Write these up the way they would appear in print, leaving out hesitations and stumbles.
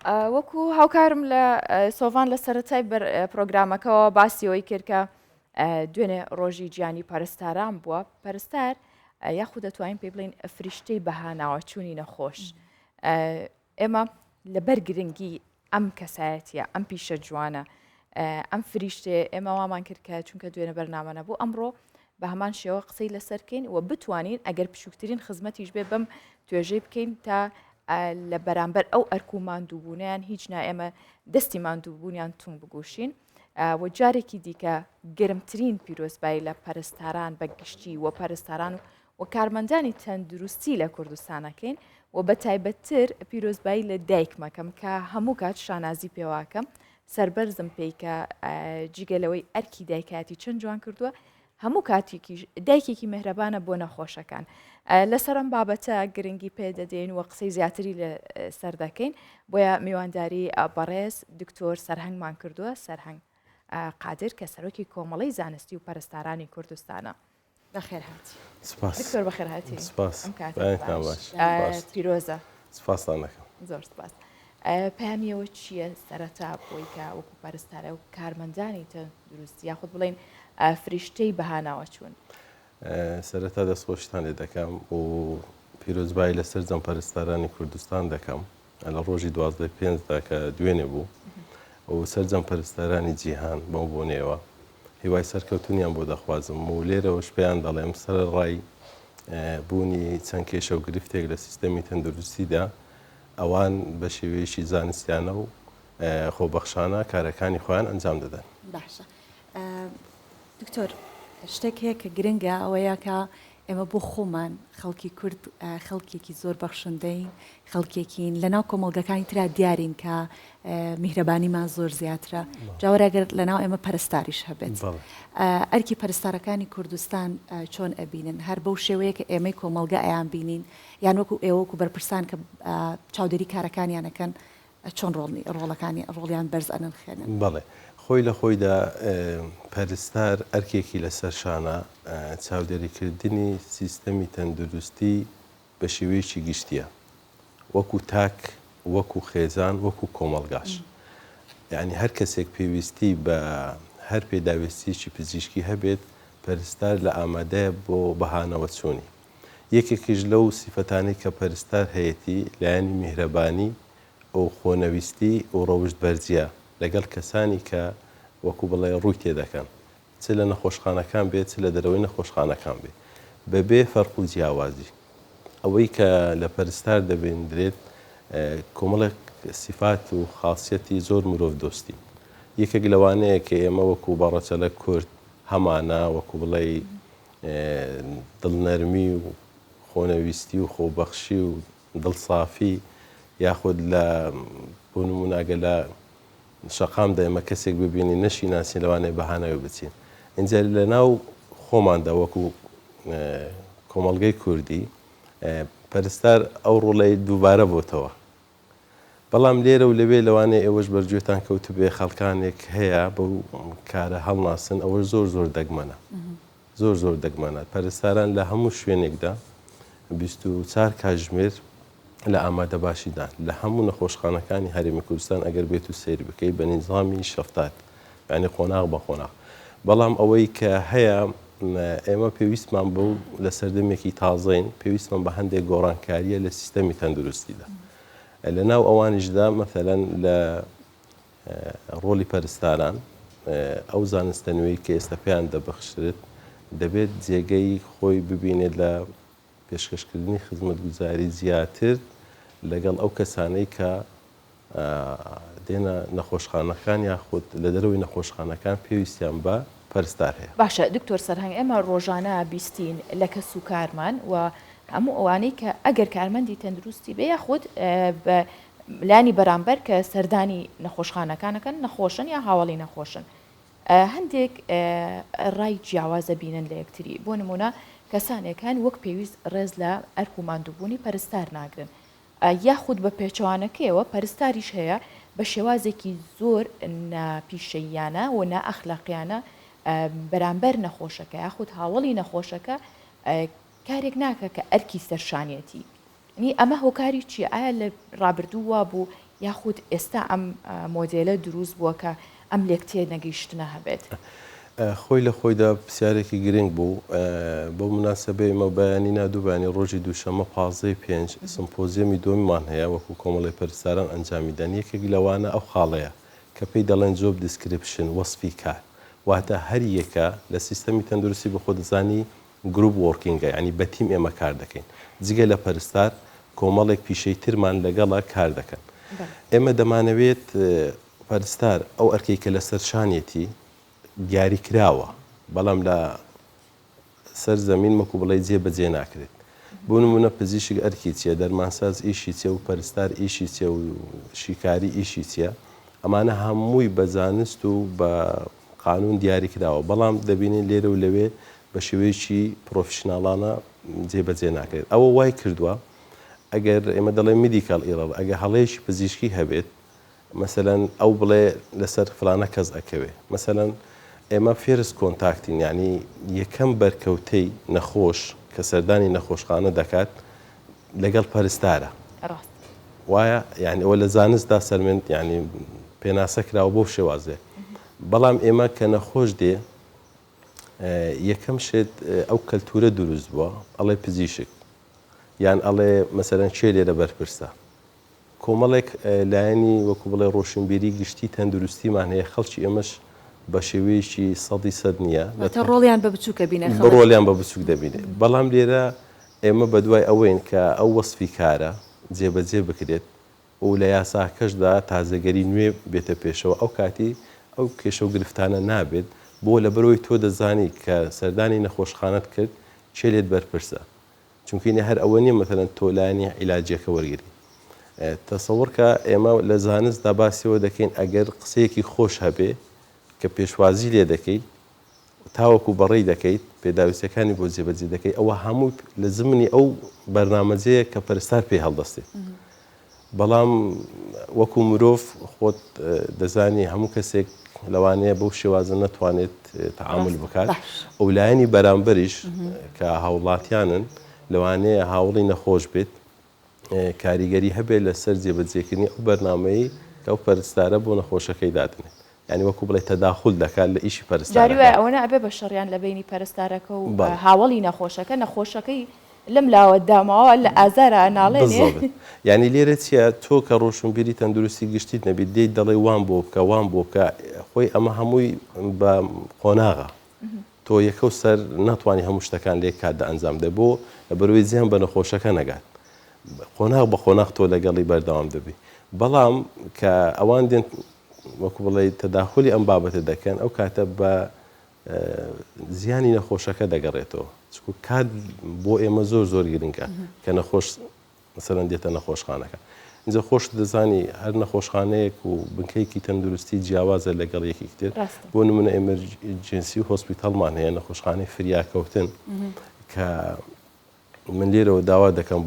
وەکو هاوکارم لە سۆڤان لە سەرەتای پرۆگرامەکەەوە باسی ئەوەی کرد کە دوێنێ ڕۆژی جیانی پەرستاران بووە پەرستار یاخود دەتوانین پێ بڵین فریشتەی بەهاناوەچوونی نەخۆش ئێمە لەبەر گرنگی ئەم کەسایەتیە ئەم پیشە جوانە ئەم فریشتەیە ئێمە وامان کرد کە چونکە دوێنە بەرنامە نەبوو ئەمڕۆ بە هەمان شێوە قسەی لەسەر بکەین و بتوانین ئەگەر بچووکترین خزمەتیش بێ بەم توێژەی بکەین تا لە بەرامبەر ئەو ئەرک و ماندووبوونیان هیچ نا ئێمە دەستی ماندووبوونیان تونگ بگوشین و جارێکی دیکە گەرمترین پیرۆزبایی لە پەرستاران بە گشتی و پەرستاران و و کارمەندانی تەندروستی لە کوردستانەکەین و بە تایبەتتر پیرۆزبایی لە دایکمەکەم کە هەموو کات شانازی پێواکەم سەربەرزم پێی کە جگە لەوەی ئەرکی دایکایەتی چەند جوان کردووە هەموو کاتێکیش دایکێکی مهرەبانە بۆ نەخۆشەکان لەسەر ئەم بابەتە گرنگی پێ دەدەین و قسەی زیاتری لەسەر دەکەین بۆیە میوانداری بەڕێز دکتۆر سەرهەنگمان کردووە سەرهەنگ قادر کە سەرۆکی کۆمەڵەی زانستی و پەرستارانی کوردستانە. بەخێر هاتی. سپاس. دکتۆر بەخێر هاتی. سپاس. ئەم کاتەت بەیانتان باش. باش. پیرۆزە. سپاستان دەکەم. زۆر سپاس. پەیامیەوە چییە سەرەتا بۆی کە وەکو پەرستارە و کارمەندانی تەندروستی یاخود بڵێین فریشتەی بەهاناوە چوون؟ سەرەتا دەستخۆشیتان لێ دەکەم و پیرۆزبایی لە سەرجەم پەرستارانی کوردستان دەکەم لە ڕۆژی 12 پێنجدا کە دوێنێ بوو و سەرجەم پەرستارانی جیهان بەو بۆنەیەوە هیوای سەرکەوتنیان بۆ دەخوازم و لێرەوەش پێیان دەڵێم سەرەڕای بوونی چەند کێشە و گرفتێک لە سیستەمی تەندروستیدا ئەوان بە شێوەیەکی زانستیانە و خۆبەخشانە کارەکانی خۆیان ئەنجام دەدەن. باشە دکتۆر شتێک هەیە کە گرنگە ئەوەیە کە ئێمە بۆ خۆمان خەڵکی کورد خەڵکێکی زۆر بەخشندەین، خەڵکێکین لەناو کۆمەڵگەکانی ترا دیارین کە میهرەبانیمان زۆر زیاترە، جا وەرە گەر لەناو ئێمە پەرستاریش هەبێت. ئەرکی پەرستارەکانی کوردستان چۆن ئەبینن؟ هەر بەو شێوەیە کە ئێمەی کۆمەڵگە ئەیانبینین یان وەکو ئێوە وەکو بەرپرسان کە چاودێری کارەکانیان ئەکەن چۆن ڕۆڵەکانی ڕۆڵیان بەرز ئەنرخێنن؟ بەڵێ خۆی لە خۆیدا پەرستار ئەرکێکی لەسەر شانە چاودێریکردنی سیستەمی تەندروستی بە شێوەیەکی گشتیە وەکو تاک وەکو خێزان وەکو کۆمەڵگاش یعنی هەر کەسێک پێویستی بە هەر پێداویستیەکی پزیشکی هەبێت پەرستار لە ئامادەیە بۆ بەهانەوە چوونی یەکێکیش لەو سیفەتانەی کە پەرستار هەیەتی لایەنی میهرەبانی و خۆنەویستی و ڕەوشت بەرزیە لەگەڵ کەسانی کە وەکو بڵێ ڕووی تێدەکەن چ لە نەخۆشخانەکان بێت چ لە دەرەوەی نەخۆشخانەکان بێت بەبێ فەرق و جیاوازی. ئەوەی کە لە پەرستار دەبیندرێت کۆمەڵێک سیفات و خاسیەتی زۆر مرۆڤ دۆستی یەکێک لەوانەیە کە ئێمە وەکو بە ڕەچەلەک کورد هەمانە وەکو بڵێی دڵنەرمی و خۆنەویستی و خۆبەخشی و دڵسافی یاخود لە بۆ نموونە ئەگەر لە شەقامدا ئێمە کەسێک ببینین نەشی ناسین لەوانەیە بەهانەوەی بچین ئینجا لە ناو خۆماندا وەکو کۆمەڵگەی کوردی پەرستار ئەو ڕۆڵەی دووبارە بۆتەوە بەڵام لێرە و لەوێ لەوانەیە ئێوەش بەرگوێتان کەوتبێ خەڵکانێک هەیە بەو کارە هەڵناسن ئەوەش زۆر زۆر دەگمەنە زۆر زۆر دەگمەنە پەرستاران لە هەموو شوێنێکدا 24 کاتژمێر لە ئامادەباشیدان لە هەموو نەخۆشخانەکانی هەرێمی کوردستان ئەگەر بێت و سەیر بکەیت بە نیزامی شەفتات یعنی قۆناغ بە قۆناغ بەڵام ئەوەی کە هەیە ئێمە پێویستمان بەو لە سەردەمێکی تازەین پێویستمان بە هەندێک گۆڕانکاریە لە سیستەمی تەندروستیدا لە ناو ئەوانیشدا مەثلەن لە ڕۆلی پەرستاران ئەو زانستە نوێی کە ئێستا پێیان دەبەخشرێت دەبێت جێگەی خۆی ببینێت لە پێشکەشکردنی خزمەتگوزاری زیاتر لەگەڵ ئەو کەسانەی کە دێنە نەخۆشخانەکان یاخود لە دەرەوەی نەخۆشخانەکان پێویستیان بە پەرستار هەیە. باشە دکتۆر سەرهەنگ ئێمە ڕۆژانە بیستین لە کەس و کارمان و هەموو ئەوانەی کە ئەگەر کارمەندی تەندروستی بێ یاخود بە لانی بەرامبەر کە سەردانی نەخۆشخانەکانەکەن نەخۆشن یا هاوڵی نەخۆشن هەندێک ڕای جیاواز دەبینن لە یەکتری، بۆ نموونە کەسانێک هەن وەک پێویست ڕێز لە ئەرک و ماندووبوونی پەرستار ناگرن، یاخود بە پێچەوانەکەیەوە پەرستاریش هەیە بە شێوازێکی زۆر ناپیشەییانە و نائەخلاقیانە بەرامبەر نەخۆشەکە یاخود هاوەڵی نەخۆشەکە کارێک ناکە کە ئەرکی سەرشانیەتی. یەعنی ئەمە هۆکاری چییە؟ ئایا لە ڕابردوو وا بوو یاخود ئێستا ئەم مۆدێلە دروست بووە کە ئەم لێکتێنەگەیشتنە هەبێت؟ خۆی لە خۆیدا پرسیارێکی گرنگ بوو. بەو موناسەبەی ئێمە بەیانی نا دوو بەیانی ڕۆژی دووشەممە 15 ی پێنج سمپۆزیەمی دووەمیمان هەیە وەکو کۆمەڵەی پەرستاران ئەنجامی دەن یەکێک لەوانە ئەو خاڵەیە کە پێی دەڵێن job description وەسفی کار واتە هەر یەکە لە سیستەمی تەندروستی بە خۆ دەزانی group working ە یانی بە تیم ئێمە کار دەکەین جگە لە پەرستار کۆمەڵێک پیشەی ترمان لەگەڵە کار دەکەن ئێمە دەمانەوێت پەرستار ئەو ئەرکەی کە لەسەر شانیەتی دیاری کراوە بەڵام لە سەر زەمین مەکو بڵێ جێ بەجێ ناکرێت بۆ نمونە پزیشک ئەرکی چیە دەرمانساز ئیشی چیە و پەرستار ئیشی چیە و شیکاری ئیشی چیە ئەمانە هەمووی بە زانست و بە قانون دیاری کراوە بەڵام دەبینین لێرە و لەوێ بە شێوەیەکی پرۆفیشناڵانە جێبەجێ ناکرێت. ئەوە وای کردووە ئەگەر ئێمە دەڵێن medical error ئەگەر هەڵەیەکی پزیشکی هەبێت مەسەلەن ئەو بڵێ لەسەر فلانە کەس ئەکەوێ مەسەلەن ئێمە first contact ین یعنی یەکەم بەرکەوتەی نەخۆش کە سەردانی نەخۆشخانە دەکات لەگەڵ پەرستارە ڕاست. وایە یعنی ئەوە لە زانستدا سەلمێن یعنی پێناسە کراوە بەو شێوازێ بەڵام ئێمە کە نەخۆش دێ یەکەم شت ئەو کەلتورە دروست بووە ئەڵێ پزیشک یان ئەڵێ مەسەرەن کێ لێرە بەرپرسە کۆمەڵێک لایەنی وەکو بڵێ ڕۆشنبیری گشتی تەندروستیمان هەیە خەڵکی ئێمەش بە شێوەیەکی سەدی سەد نییە واتە ڕۆڵیان بە بچووکە بینە خەڵک ڕۆڵیان بە بچووک دەبینێ بەڵام لێرە ئێمە بەدوای ئەوەین کە ئەو وەسفی کارە جێبەجێ بکرێت و لە یاساکەشدا تازەگەری نوێ بێتە پێشەوە ئەو کاتی ئەو کێشە و گرفتانە نابێت بۆ لەبەرئەوەی تۆ دەزانی کە سەردانی نەخۆشخانەت کرد کێ لێت بەرپرسە چونکینە هەر ئەوە نیە مەسەلەن تۆ لایەنی عیلاجیەکە وەرگری تەسەوڕکە ئێمە لە زانستدا باسیەوە دەکەین ئەگەر قسەیەکی خۆش هەبێ کە پێشوازی لێ دەکەی تاوەکو بەڕێی دەکەیت، پێداویستیەکانی بۆ جێبەجێ دەکەیت، ئەوە هەمووی لە زمنی ئەو بەرنامەجەیە کە پەرستار پێی هەڵدەستێت. بەڵام وەکو مرۆڤ خۆت دەزانی هەموو کەسێک لەوانەیە بەو شێوازە نەتوانێت تەعامول بکات. ئەو لایەنی بەرامبەریش کە هاوڵاتیانن لەوانەیە هاوڵی نەخۆش بێت، کاریگەری هەبێت لەسەر جێبەجێکردنی ئەو بەرنامەی کە ئەو پەرستارە بۆ نەخۆشەکەی دادەنێت. یانی وەکو بڵێی تەداخول دەکات لە ئیشی پەرستارەکە. جاری وایە ئەوەنە ئەبێ بە شەڕیان لە بەینی پەرستارەکە و هاوەڵی نەخۆشەکە، نەخۆشەکەی لەم لاوە داماوە لە ئازارا ئەناڵێنێ. بالضبط. یانی لێرە چیە تۆ کە ڕۆشنبیری تەندروستی گشتیت نەبیت دێیت دەڵێی وام بۆ بکە وام بۆ بکە خۆی ئەمە هەمووی بە قۆناغە. تۆ یەکەو سەر ناتوانی هەموو شتەکان لە یەک کاتدا ئەنجام بدەی بۆ لەبەرئەوەی زیان بە نەخۆشەکە نەگات قۆناغ بە قۆناغ تۆ لەگەڵی بەردەوام دەبی بەڵام کە ئەوان دێن وەکو بڵێ تەداخلی ئەم بابەتە دەکەن ئەو کاتە بە زیانی نەخۆشەکە دەگەڕێتەوە چکو کات بۆ ئێمە زۆر زۆر گرنگە کە نەخۆش مەسەلەن دێتە نەخۆشخانەکە. ئینجا خۆشت دەزانی هەر نەخۆشخانەیەک و بنکەیەکی تەندروستی جیاوازە لەگەڵ یەکێکی تر. بۆ نمونە emergency hospital مان هەیە، نەخۆشخانەی فریاکەوتن کە من لێرەوە داوا دەکەم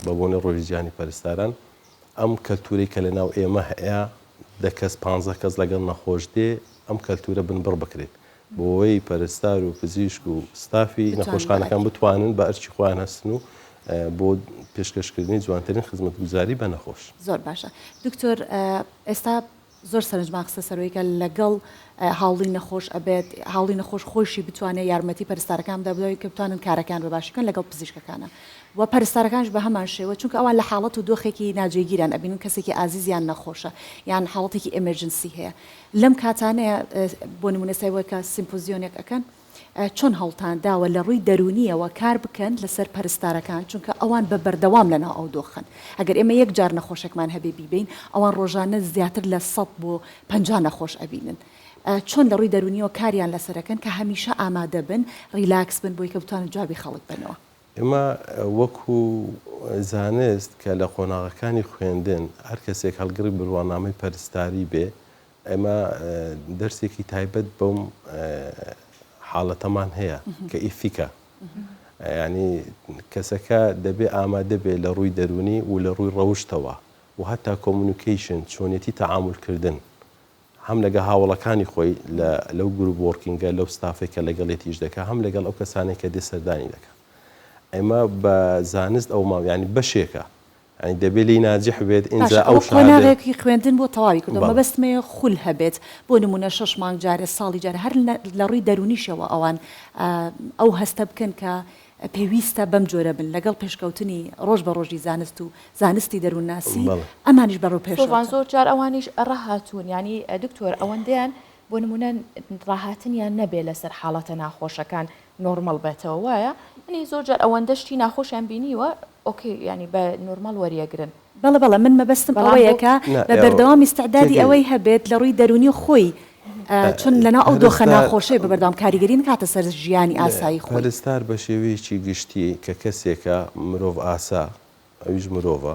بە بۆنەی ڕۆژی جیهانی پەرستاران ئەم کەلتورەی کە لەناو ئێمە هەیە دە کەس پانزە کەس لەگەڵ نەخۆش دێ ئەم کەلتورە بنبڕ بکرێت. بۆوەی پەرستار و پزیشک و ستافی نەخۆشخانەکان بتوانن بە ئەرکی خۆیان هەستن و بۆ پێشکەشکردنی جوانترین خزمەتگوزاری بە نەخۆش. زۆر باشە دکتۆر ئێستا زۆر سەرنجمان خستە سەرەوەی کە لەگەڵ هاوڵی نەخۆش ئەبێت هاوڵی نەخۆش خۆیشی بتوانێت یارمەتی پەرستارەکان بدا بۆ کە بتوانن کارەکان بە باشی بکەن لەگەڵ پزیشکەکانە و پەرستارەکانش بە هەمان شێوە چونکە ئەوان لە حاڵەت و دۆخێکی ناجێگیران ئەبینن کەسێکی ئازیزیان نەخۆشە یان حاڵەتێکی emergency هەیە لەم کاتانەیە بۆ نمونە سەیوە کە سیمپۆزیۆنێک ئەکەن چۆن هەوڵتان داوە لە ڕووی دەروونیەوە کار بکەن لەسەر پەرستارەکان چونکە ئەوان بە بەردەوام لەناو ئەو دۆخەن ئەگەر ئێمە یەک جار نەخۆشێکمان هەبێ بیبەین ئەوان ڕۆژانە زیاتر لە 100 بۆ 50 نەخۆش ئەبینن چۆن لە ڕووی دەروونیەوە کاریان لەسەرەکەن کە هەمیشە ئامادە بن ریلاکس بن بۆی کە بتوانن جوابی خەڵک بەنەوە. ئێمە وەکو زانست کە لە قۆناغەکانی خوێندن هەر کەسێک هەڵگڕی بڕوانامەی پەرستاری بێ ئێمە دەرسێکی تایبەت بەم حاڵەتەمان هەیە کە ئیفیکە ینی کەسەکە دەبێ ئامادە بێ لە ڕووی دەرونی و لە ڕووی ڕەوشتەوە و هەتا communication چۆنیەتی تەعامولکردن هەم لەگەڵ هاوەڵەکانی خۆی لە لەو group working ە لەو ستافێک کە لەگەڵیەتی ئیش دەکا هەم لەگەڵ ئەو کەسانەی کە دێ سەردانی دەکا. ئێمە بە زانست ئەو ماو یانی بەشێکە یانی دەبێ لێی ناجح بێت باشە ئینجا ئەو ئەوە شەهادەیە قۆناغێکی خوێندن بۆ تەواوی کردوە بەڵێ. مەبەستمەیە خول هەبێت بۆ نمونە شەش مانگ جارێ ساڵی جارێ هەر لە ڕووی دەرونیشەوە ئەوان ئەو هەستە بکەن کە پێویستە بەم جۆرە بن لەگەڵ پێشکەوتنی ڕۆژ بە ڕۆژی زانست و زانستی دەروونناسی بەڵێ. ئەمانیش بەرەو سۆڤان پێشەوە. زۆر جار ئەوانیش ڕاهاتوون یانی دکتۆر ئەوەندەیان بۆ نمونە ڕاهاتنیان نەبێ لەسەر حاڵەتە ناخۆشەکان نۆرمەڵ بێتەوە وایە یانی زۆر جار ئەوەندە شتی ناخۆشیان بینیوە ئۆکەی یانی بە نۆرمەڵ وەریەگرن. بەڵێ بەڵێ من مەبەستم بەڵام ئەوەیە بۆ کە نا بە ئێوە بەردەوام ئیستعدادی تێگەی ئەوەی هەبێت لە ڕووی دەروونی خۆی چون لەناو ئەو دۆخە پەرستار ناخۆشەی بە بەردەوام کاریگەری نکاتە سەر ژیانی ئاسایی خۆی. پەرستار بە شێوەیەکی گشتی کە کەسێکە مرۆڤ ئاسا ئەویش مرۆڤە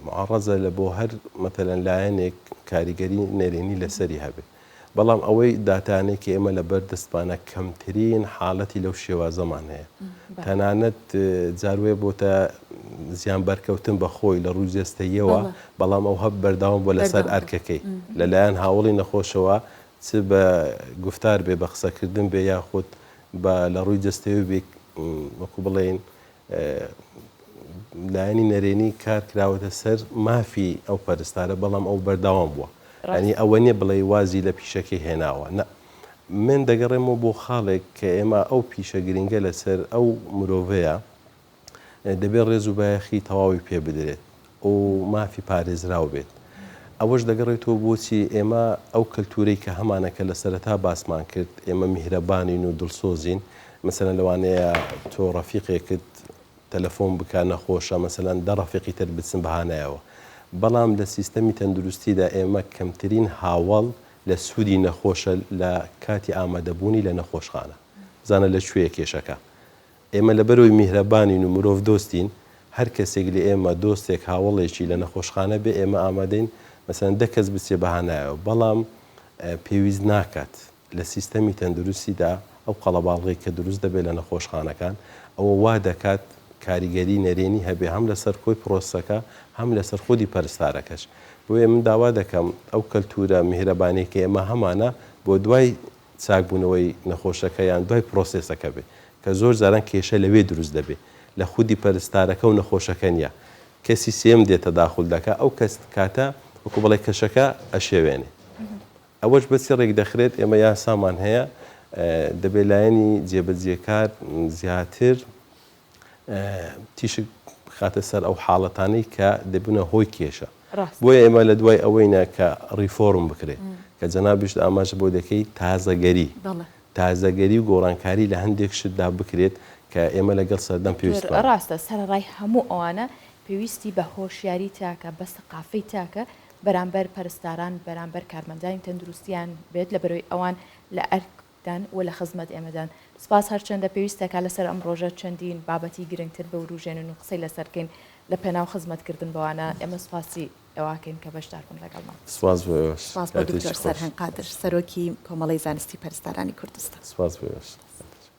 معەڕەزە لە بۆ هەر مەتەلەن لایەنێک کاریگەری نەرێنی لەسەری هەبێ بەڵام ئەوەی داتانەی کە ئێمە لەبەر دەستمانە کەمترین حاڵەتی لەو شێوازەمان هەیە تەنانەت جاروەیە بۆتە زیان بەرکەوتن بە خۆی لە ڕووی جەستەییەوە بەڵام ئەو هەب بەردەوام بووە لەسەر ئەرکەکەی لەلایەن هاوڵی نەخۆشەوە چ بە گوفتار بێ بە قسەکردن بێ یاخود بە لە ڕووی جەستەیەوە بێ وەکو بڵێین لایەنی نەرێنی کار کراوەتە سەر مافی ئەو پەرستارە بەڵام ئەو بەردەوام بووە ینی ئەوە نیە بڵێ وازی لە پیشەکەی هێناوە نە من دەگەڕێمەوە بۆ خاڵێک کە ئێمە ئەو پیشە گرنگە لەسەر ئەو مرۆڤەیە دەبێت ڕێز و بایەخی تەواوی پێ بدرێت و مافی پارێزراو بێت. ئەوەش دەگەڕێتەوە بۆچی ئێمە ئەو کەلتورەی کە هەمانە کە لە سەرەتا باسمان کرد ئێمە میهرەبانین و دڵسۆزین مەسەلەن لەوانەیە تۆ ڕەفیقێکت تەلەفۆن بکا نەخۆشە مەسەلەن دە ڕەفیقی تر بچن بە هانایەوە بەڵام لە سیستەمی تەندروستیدا ئێمە کەمترین هاوەڵ لە سوودی نەخۆشە لە کاتی ئامادەبوونی لە نەخۆشخانە بزانە لە کوێیە کێشەکە ئێمە لەبەرئەوەی میهرەبانین و مرۆڤ دۆستین، هەر کەسێک لە ئێمە دۆستێک هاوەڵێکی لە نەخۆشخانە بێ ئێمە ئامادەین مەسەلەن دە کەس بچێ بە هانایەوە، بەڵام پێویست ناکات لە سیستەمی تەندروستیدا ئەو قەڵەباڵغەی کە دروست دەبێت لە نەخۆشخانەکان ئەوە وا دەکات کاریگەری نەرێنی هەبێ هەم لەسەر کۆی پرۆسەکە هەم لەسەر خودی پەرستارەکەش. بۆیە من داوا دەکەم ئەو کەلتورە میهرەبانیەی کە ئێمە هەمانە بۆ دوای چاکبوونەوەی نەخۆشەکە یان دوای پرۆسێسەکە بێ کە زۆر جاران کێشە لەوێ دروست دەبێ لە خودی پەرستارەکە و نەخۆشەکە نیە کەسی سێیەم دێتە داخل دەکا ئەو کەس کاتە وەکو بڵێ کەشەکە ئەشێوێنێ ئەوەش بەچی ڕێک دەخرێت ئێمە یاسامان هەیە دەبێ لایەنی جێبەجێکار زیاتر تیشک بخاتە سەر ئەو حاڵەتانەی کە دەبنە هۆی کێشە. بۆیە ئێمە لە دوای ئەوەینە کە ڕیفۆرم بکرێت کە جەنابیشت ئاماژە بۆ دەکەی تازەگەری تازەگەری و گۆڕانکاری لە هەندێک شتدا بکرێت کە ئێمە لەگەڵ سەردەم پێویستمان. ڕاستە سەرەڕای هەموو ئەوانە پێویستی بە هۆشیاری تاکە بە سەقافەی تاکە بەرامبەر پەرستاران بەرامبەر کارمەندانی تەندروستیان بێت لەبەرئەوەی ئەوان لە ئەرک دان و لە خزمەت ئێمەدان. سپاس هەرچەندە پێویستەکا لەسەر ئەم ڕۆژە چەندین بابەتی گرنگتر بوروژێنن و قسەی لەسەر بکەین لە پێناو خزمەت کردن بەوانە ئێمە سپاسی ئێوەکەین کە بەشدار بوون لەگەڵمان. سپاس بۆ ئێوەش. سپاس بۆ کاتێکی دکتۆر خۆش. سەرهەنگ قادر سەرۆکی کۆمەڵەی زانستی پەرستارانی کوردستان. سپاس بۆ ئێوەش.